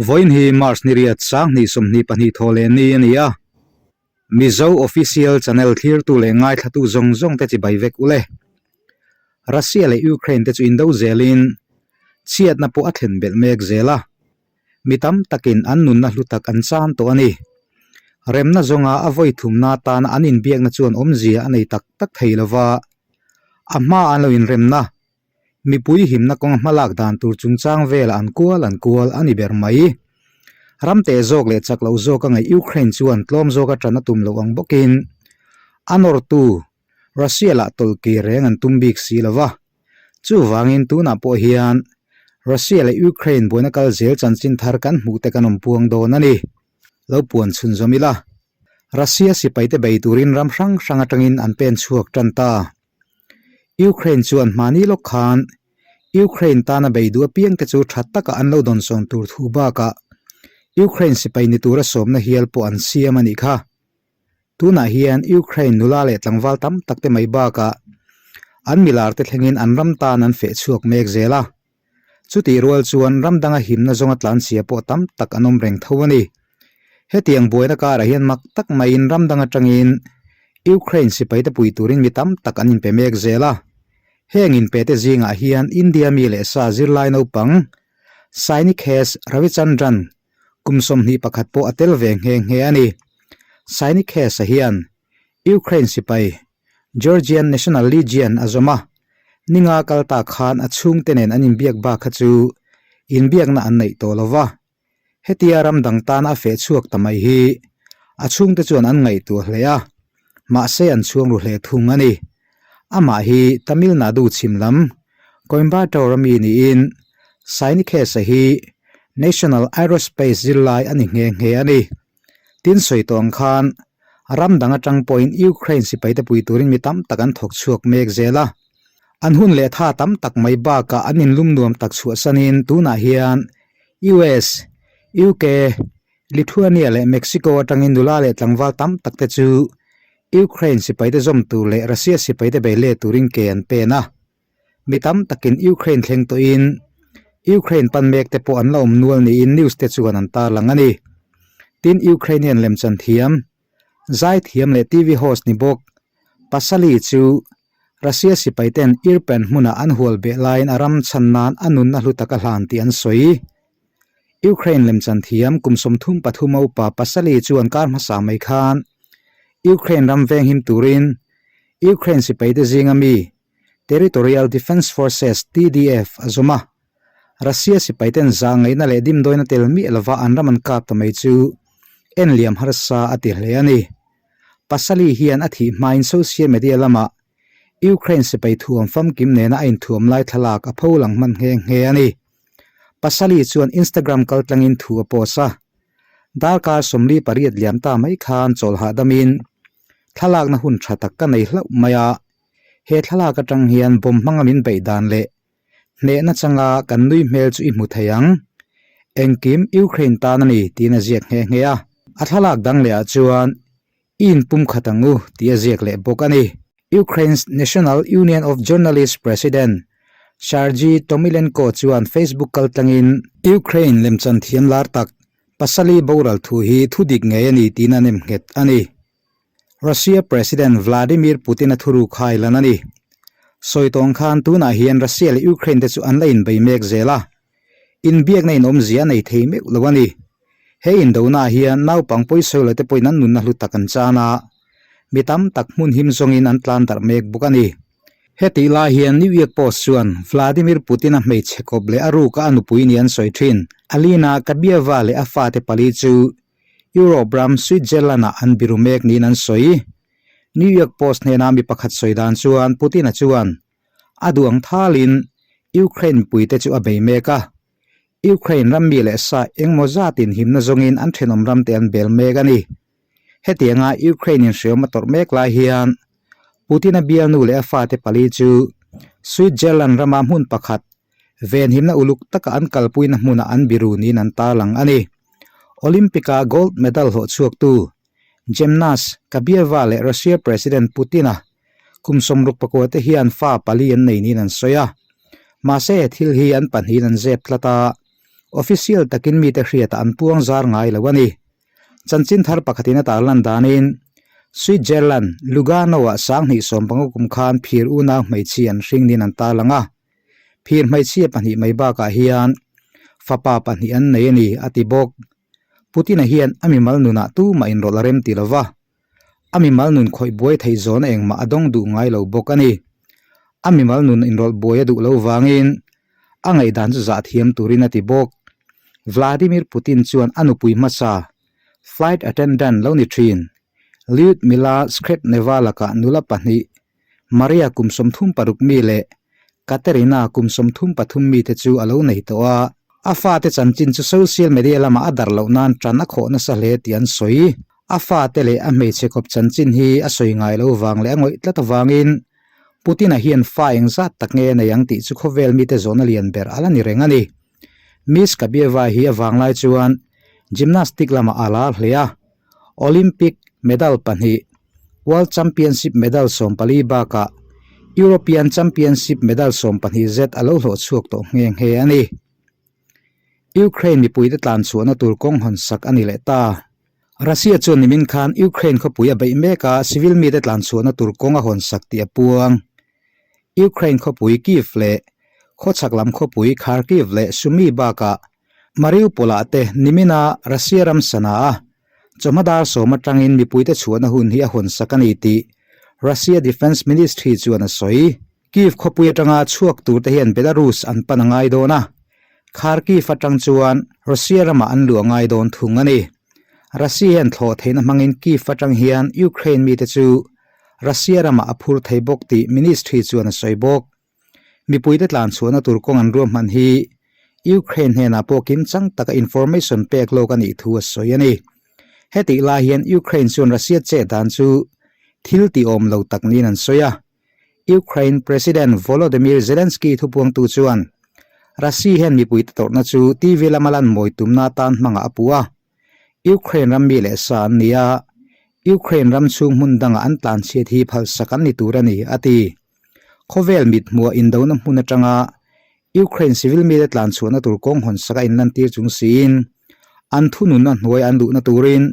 Vawiin hi March ni riat 2022 thaw leh ni a ni a. Mizo Official Channel thlirtu leh ngaithlatu zawng zawng te chibai vek u le. Russia leh Ukraine te chu indo zelin chhiatna pawh a thlen belh mek zel a. Mi tam takin an nunna hlu tak an chan tawh a ni. Remna zawnga a vawi thumna atana an inbiakna chuan awmzia a nei tak tak thei lova, a hma an lo inremna, mipui himna kawnga hmalak dan tur chungchang velah an kual an kual a ni ber mai. Ram teh zawk leh chak loh zawk a ngaih Ukraine chuan tlawm zawka tan a tum loh ang bawkin a nawrtu Russia lah tawlhkir reng an tum bik si lo va. Chuvangin tunah pawh hian Russia leh Ukraine buaina kal zel chanchin thar kan hmuh te kan awm puang dawn a ni. Lo puan chhunzawm ila, Russia sipaite bei turin ram hrang hrang atangin an pen chhuak tan ta. Ukraine chuan hmani lawk khan Ukraine tana bei duh apiangte chu tha taka an lo dawnsawn tur thu bakah Ukraine sipai ni tura sawmna hial pawh an siam a nih kha. Tunah hian Ukraine nula leh tlangval tam tak te mai bakah an milar te thlengin an ram tan an feh chhuak mek zel a. Chutih rual chuan ram danga himna zawnga tlanchhia pawh tam tak an awm reng tho a ni. Hetiang buaina karah hian mak tak maiin ram dang atangin Ukraine sipai te pui turin mi tam tak an inpe mek zel a. Heng inpe te zingah hian India mi leh sa zirlai naupang Sainikhes Ravichandran kum 21 pawh a tel ve nghe nghe a ni. Sainikhes-a hian Ukraine sipai Georgian National Legion a zawm a, ninga kal ta khan a chhungte nen an inbiak bak kha chu inbiakna an neih tawh lo va. Hetia ram dang tana a feh chhuak ta mai hi a chhungte chuan an ngaihtuah hle a, mahse an chhuang ru hle thung a ni. Amah hi Tamil Nadu chhim lam Coimbatore a mi niin Sainikhes-a hi National Aerospace zirlai a ni nghe nghe a ni. Tin sawi tawh ang khan ram dang atang pawhin Ukraine sipaite pui turin mi tam tak an thawk chhuak mek zel a. An hun leh tha tam tak mai bakah an inlum nuam tak chhuahsanin tunah hian US, UK, Lithuania leh Mexico atangin nula leh tlangval tam tak te chu Ukraine sipaite zawm tur leh Russia sipaite bei let turin ke an pen a. Mi tam takin Ukraine thleng tawhin Ukraine pan mek te pawh an la awm nual niin news te chuan an tarlang a ni. Tin Ukrainian lemchan thiam, zai thiam leh TV host ni bawk Pasali chu Russia sipai ten Irpen hmunah an hual beh laiin a ram chhan nan a nunna hlu taka hlan tih an sawi. Ukraine lemchan thiam kum 33 a upa Pasali chuan kar hmasa mai khan Ukraine ram venghim turin Ukraine sipai te zinga mi Territorial Defence Forces, TDF, a zawm a. Russia sipaiten zah ngaihna leh dimdawina tel miah lova an ram an kap ta mai chu en liam harsa a ti hle a ni. Pasali hian a thih hmain social media lamah Ukraine sipai thuam famkim nena a inthuam lai thlalak a pho lang hman nghe nghe a ni. Pasali chuan Instagram kaltlangin thu a post a. Darkar 48 liam ta mai khan chawl hahdamin thlalakna hun tha tak ka nei hlauh mai a. He thlalak atang hian bawm hmanga min beih dan leh hnehna changa kan nui hmel chu i hmu thei ang. Engkim Ukraine tan a ni tiin a ziak nghe nghe a. A thlalak dang lehah chuan i inpum khat ang u tih a ziak leh bawk a ni. Ukraine's National Union of Journalists President Sergei Tomilenko chuan Facebook kaltlangin Ukraine lemchan thiam lar tak Pasali boral thu hi thudik ngei a ni tiin a nemnghet a ni. Russia President Vladimir Putin-a thuruk hai lan a ni. Sawi tawng khan tunah hian Russia leh Ukraine te chu an la inbei mek zel a, inbiakna inawmzia a nei thei meuh lo a ni. He indonaah hian naupang pawisawi lo te pawhin an nunna hlu tak an chan a, mi tam tak hmun him zawngin an tlan darh mek bawk a ni. Hetih lai hian New York Post chuan Vladimir Putin-a hmeichhe kawp leh a ruka a nupui ni an sawi thin, Alina Kabieva leh a fate pali chu Europe ram Switzerland-ah an biru mek niin an sawi. New York Post hnena mi pakhat sawi dan chuan Putin-a chuan a duh ang thalin Ukraine mipuite chu a bei mek a. Ukraine ram mi leh sa engmaw zatin himna zawngin an thenawm ramte an bel mek a ni. Hetianga Ukraine-in hreawm a tawrh mek lai hian Putin-a bialnu leh a fate pali chu Switzerland rama hmun pakhat Venhimna uluk taka an kalpuina hmunah an biru niin an tarlang a ni. Olympic-a gold medal hlawh chhuaktu gymnast Kabieva leh Russia President Putin-a kum 64 te hian fa pali an nei niin an sawi a. Mahse, thil hi an pahnihin an zep tlat a. Official takin mite hriatah an puang zar ngai lo a ni. Chanchin thar pakhatin a tarlan danin Switzerland, Lugano-ah 2015 kum khan phir unau hmeichhia an hring niin an tarlang a. Phir hmeichhia pahnih mai bakah hian fapa pahnih an nei a ni, a ti bawk. Putin-a hian a mimal nunah tumah inrawlh a rem ti lo va. A mimal nun khawih buai theih zawna engmah a dawng duh ngai lo bawk a ni. A mimal nun inrawlh buai a duh lo vangin a ngaihdan chu zah thiam turin a ti bawk. Vladimir Putin chuan a nupui hmasa, flight attendant lo ni thin, Lyudmila Skrebneva lakah nula pahnih, Maria kum 36 mi leh Katerina kum 33 mite chu a lo nei tawh a. A fate chanchin chu social media lamah a darh loh nan tan a khawh nasa hle tih an sawi. A fate leh a hmeichhe kawp chanchin hi a sawi ngai lo vang leh a ngawih tlat avangin Putin-a hian fa engzat tak nge a nei ang tih chu khawvel mite zawhna lian ber a la ni reng a ni. Miss Kabieva hi a vanglai chuan gymnastic lamah a lar hle a, Olympic medal pahnih, World Championship medal 14 bakah European Championship medal 12 zet a lo hlawh chhuak tawh nghe nghe a ni. Ukraine mipuite tlan chhuahna tur kawng hawn sak a ni leh ta. Russia chuan nimin khan Ukraine khawpui a beih mek a, civil mite tlan chhuahna tur kawng a hawn sak tih a puang. Ukraine khawpui Kyiv leh khawchhak lam khawpui Kharkiv leh Sumy bakah Mariupol-ah te nimina Russia ram sana a chawhma dar sawm atangin mipuite chhuahna hun hi a hawn sak a ni tih Russia Defence Ministry chuan a sawi. Kyiv khawpui atanga chhuak turte hian Belarus an pan a ngai dawn a, Kharkiv atang chuan Russia ramah an luh a ngai dawn thung a ni. Russia hian thlawh theihna hmangin Kyiv atang hian Ukraine mite chu Russia ramah a phur thei bawk tih ministry chuan a sawi bawk. Mipuite tlan chhuahna tur kawng an ruahman hi Ukraine hnenah pawh kimchang taka information pek lawk a nih thu a sawi a ni. Hetih lai hian Ukraine chuan Russia chet dan chu thil tih awm lo tak niin an sawi a. Ukraine President Volodymyr Zelensky thupuangtu chuan Russia hian mipuite tawrhna chu TV lama lan mawi tumna atan hmangah a puh a. Ukraine ram mi leh sa an ni a, Ukraine ram chhung hmun dangah an tlanchhiat hi phalsak an ni tur a ni, a ti. Khawvel mithmuah indona hmun atanga Ukraine civil mite tlan chhuahna tur kawng hawn sak a inlantir chung siin an thununna hnuai an luhna turin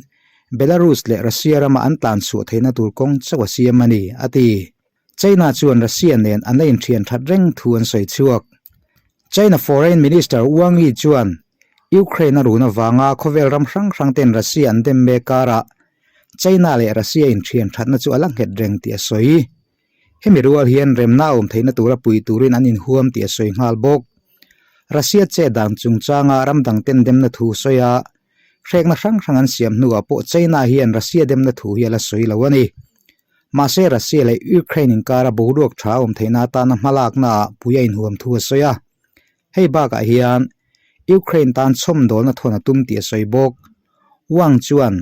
Belarus leh Russia rama an tlan chhuah theihna tur kawng chauh a siam a ni, a ti. China chuan Russia nen an la inthian that reng thu an sawi chhuak. China Foreign Minister Wang Yi chuan Ukraine a run avanga khawvel ram hrang hrang ten Russia an dem mek karah China leh Russia inthian thatna chu a la nghet reng tih a sawi. Hemi rual hian remna a awm theihna tura pui turin an inhuam tih a sawi nghal bawk. Russia chet dan chungchanga ram dang ten demna thu sawi a, hrekna hrang hrang an siam hnuah pawh China hian Russia demna thu hi a la sawi lo a ni. Mahse Russia leh Ukraine inkara boruak tha a awm theihna atana hmalaknaah pui a inhuam thu a sawi a. Hei bakah hian Ukraine tan chhawmdawlna thawn a tum tih a sawi bawk. Wang chuan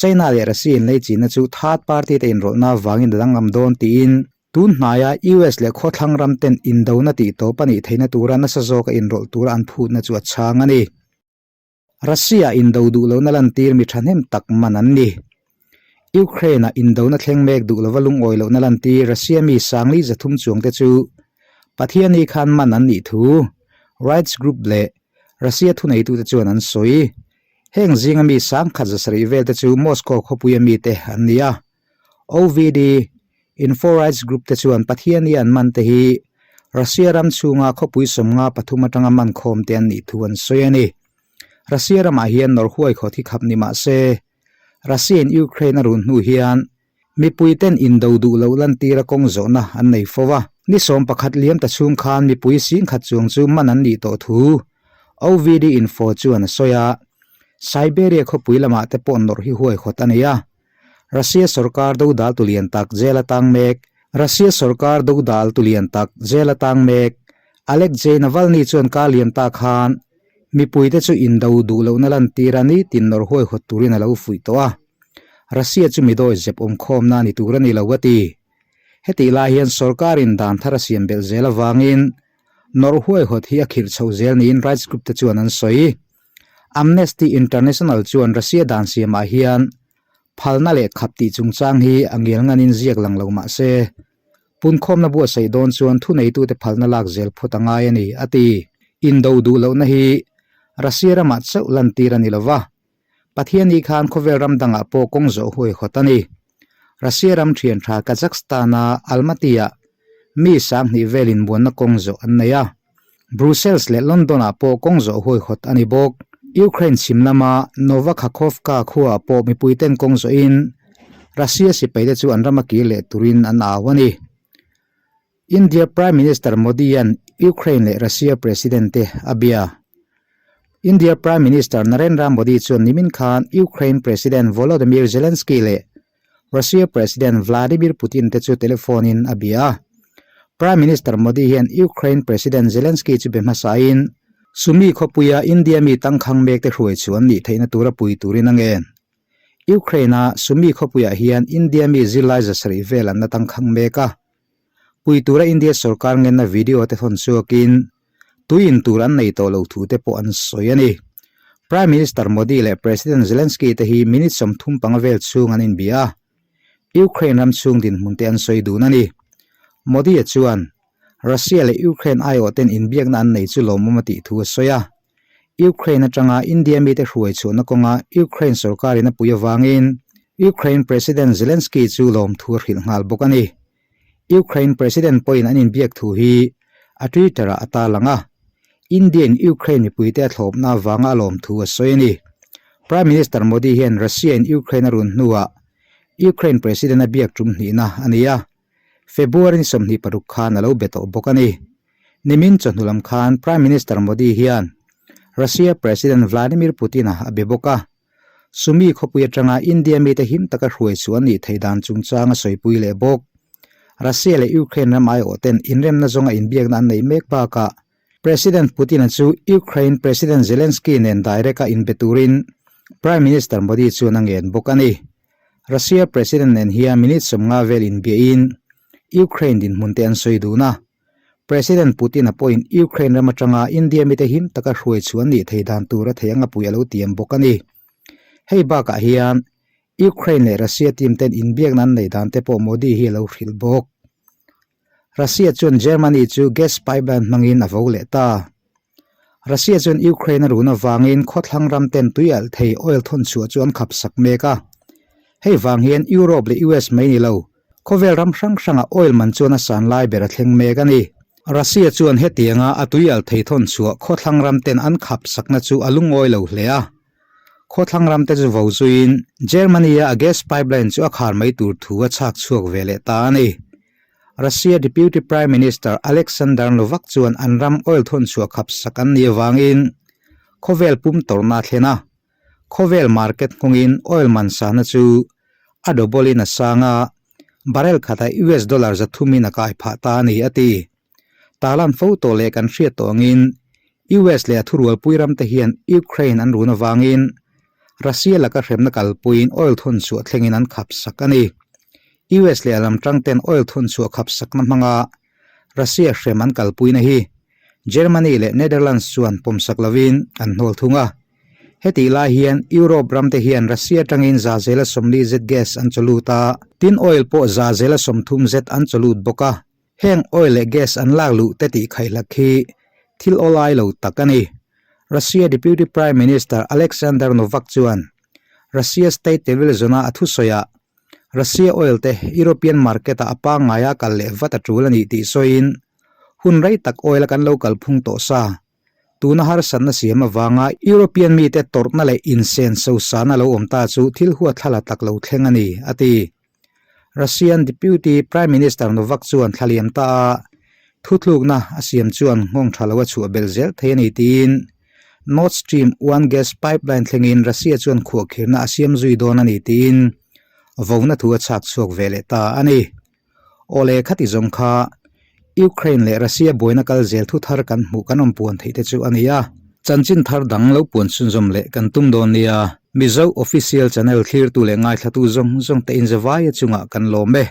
China leh Russia inlei chinna chu third party te inrawlhna avangin a danglam dawn tiin tun hnaia US leh khawthlang ram ten indona tih tawp a nih theihna tura nasa zawka inrawlh tura an phutna chu a chhang a ni. Russia indo duh lohna lantir mi thahnem tak man an ni. Ukraine-a indona thleng mek duh lova lungawi lohna lantir Russia mi sangli 300 chuangte chu Pathiani khan man an nih thu rights group leh Russia thuneitute chuan an sawi. Heng zinga mi 170 velte chu Moscow khawpuia mite an ni a. OVD, Info Rights Group te chuan Pathiani an man te hi Russia ram chhunga khawpui 53 atanga man khawm te an nih thu an sawi a ni. Russia ramah hian nawr huai khawt hi khap ni mah se, Russia-in Ukraine a run hnu hian mipui ten indo duh loh lantira kawng zawhna an nei fo a. Ni 11 liam ta chhung khan mipui 10,000 chuang chu man an nih tawh thu OVD Info chuan a sawi a. Siberia khawpui lamah te pawh nawrh hi huai khawt a nei a. Russia sorkar dodal tu lian tak jail a tang mek Russia sorkar dodal tu lian tak jail a tang mek Alexei Navalny chuan kar liam ta khan mipuite chu indo duh lohna lantir a nitin nawrh huai hawt turin a lo fuih tawh a. Russia chu midawi zep awm khawmna ni tur a ni lo a ti. Hetih lai hian sorkarin dan thar a siam belh zel avangin nawrh huai hawt hi a khirh chhoh zel niin rights group te chuan an sawi. Amnesty International chuan Russia dan siamah hian phalna leh khap tih chungchang hi a ngial nganin ziak lang lo mah se, punkhawmna buatsaih dawn chuan thuneitute phalna lak zel phawt a ngai a ni, a ti. Indo duh lohna hi. Russia ramah chauh lantir a ni lo va, Pathianni khan khawvel ram dangah pawh kawng zawh huaihawt a ni. Russia ram thian tha Kazakhstan-a Almaty-ah mi 2000 velin muanna kawng zawh an nei a. Brussels leh London-ah pawh kawng zawh huaihawt a ni bawk. Ukraine chhim lama Nova Kakhovka khuaah pawh mipuiten kawng zawhin Russia sipaite chu an rama kir leh turin an au a ni. India Prime Minister Modi-a'n Ukraine leh Russia President te a bia. India Prime Minister Narendra Modi chuan nimin khan Ukraine President Volodymyr Zelensky leh Russia President Vladimir Putin te chu telephone-in a bia a. Prime Minister Modi hian Ukraine President Zelensky chu be hmasain Sumy khawpuia India mi tangkhang mek te hruai chu an nih theihna tura pui turin a ngen. Ukraine-a Sumy khawpuiah hian India mi zirlai 700 vel an la tangkhang mek a. Pui tura India sorkar ngenna video te thawn chhuakin tui in tur an nei tawh lo thu te pawh an sawi a ni. Prime Minister Modi leh President Zelensky te hi minute 35 vel chhung an inbia a, Ukraine ram chhung dinhmun te an sawi dun a ni. Modi-a chuan Russia leh Ukraine aiawh ten inbiakna an nei chu lawmawm a tih thu a sawi a. Ukraine atanga India mite hruai chhuahna kawnga Ukraine sorkarin a pui avangin Ukraine President Zelensky chu lawmthu a hrilh nghal bawk a ni. Ukraine President pawhin an inbiak thu hi a Twitter-ah a tarlang a, India-in Ukraine mipuite a thlawpna avanga a lawmthu a sawi a ni. Prime Minister Modi hian Russia-in Ukraine a run hnuah Ukraine President a biak tum hnihna a ni a. February ni 26 khan a lo be tawh bawk a ni. Nimin chawhnu lam khan Prime Minister Modi hian Russia President Vladimir Putin-a a be bawk a. Sumy khawpui atanga India mite him taka hruai chu an nih theih dan chungchang a sawipui leh bawk. Russia leh Ukraine ram aiawh ten inremna zawnga inbiakna an neih mek bakah President Putin-a chu Ukraine President Zelensky nen direct-a inbe turin Prime Minister Modi chuan a ngen bawk a ni. Russia President nen hian minute 50 vel inbiahin Ukraine dinhmun te an sawi dun a. President Putin-a pawhin Ukraine ram atanga India mite him taka hruai chu an nih thei dan tur a thei anga pui a lo tiam bawk a ni. Hei bakah hian Ukraine leh Russia team ten inbiakna an neih dan te pawh Modi hi a lo hrilh bawk. Russia chuan Germany chu gas pipeline hmangin a vo leh ta. Russia chuan Ukraine a run avangin khawthlang ram ten tui alh thei oil thawn chhuah chu an khap sak mek a. Hei vang hian Europe leh US mai ni lo, khawvel ram hrang hrangah oil man chuan a san lai ber a thleng mek a ni. Russia chuan hetianga a tui alh thei thawn chhuah khawthlang ram ten an khap sakna chu a lungawi lo hle a. Khawthlang ram te chu vo zuiin Germany-a a gas pipeline chu a khar mai tur thu a chhak chhuak ve leh ta a ni. Russia Deputy Prime Minister Alexander Novak chuan an ram oil thawn chhuah khap sak an nih avangin khawvel pum tawrhna a thlen a. Khawvel market nghawngin oil man sahna chu a double in a sang a, barrel khatah US dollar 300 in a kai phah ta a ni, a ti. Talan fo tawh leh kan hriat tawh angin US leh a thurualpui ramte hian Ukraine an run avangin Russia laka hremna kalpuiin oil thawn chhuah thlengin an khap sak a ni. US leh a lam tangten oil thawn chhuah khap sakna hmanga Russia hrem an kalpuina hi Germany leh Netherlands chuan pawmsak lovin an hnawl thung a. Hetih lai hian Europe ramte hian Russia atangin 40% zet gas an chawlut a, tin oil pawh 30% zet an chawlut bawk a. Heng oil leh gas an lak luh te tih khaihlak hi thil awlai lo tak a ni. Russia Deputy Prime Minister Alexander Novak chuan Russia State Television-a a thusawiah Russia oil te European market-ah a pangngaia kal leh vat a tul a nih tih sawiin, Hun rei tak oil a kan lo kalphung tawh sa. Tuna harsatna siam avanga European mite tawrhna leh insen sosana lo awm ta chu thil huatthlala tak lo thleng a ni, a ti. Russian Deputy Prime Minister Novak chuan thla liam ta a, thutlukna a siam chuan nghawng tha lo a chhuah belh zel thei a ni tiin Nord Stream 1 gas pipeline thlengin Russia chuan khuahkhirna a siam zui dawn a ni tiin vona thu a chhak chhuak ve leh ta a ni. Awle khati zawng kha Ukraine leh Russia buaina kal zel thu thar kan hmuh kan awm puan theih te chu a ni a. Chanchin thar dang lo puan chhunzawm leh kan tum dawn nia. Mizo Official Channel thlirtu leh ngaithlatu zawng zawng te inzavaia chungah kan lawm e.